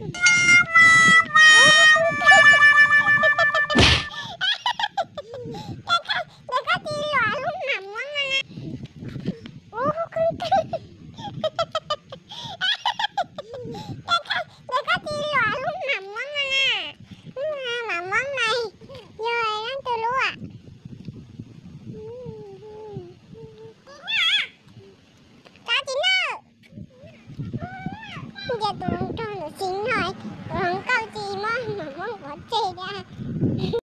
Ntawd koj tsis luam lub mam muab no na. Ub, ntawd koj tsis luam lub mam muab no na. Mam muab na, yog leej twg lub? Tso tsis nawb. Cia tus hluas nraug ntawd tsis no, tus hluas nkauj tsis muab mam muab pov tseg thiab.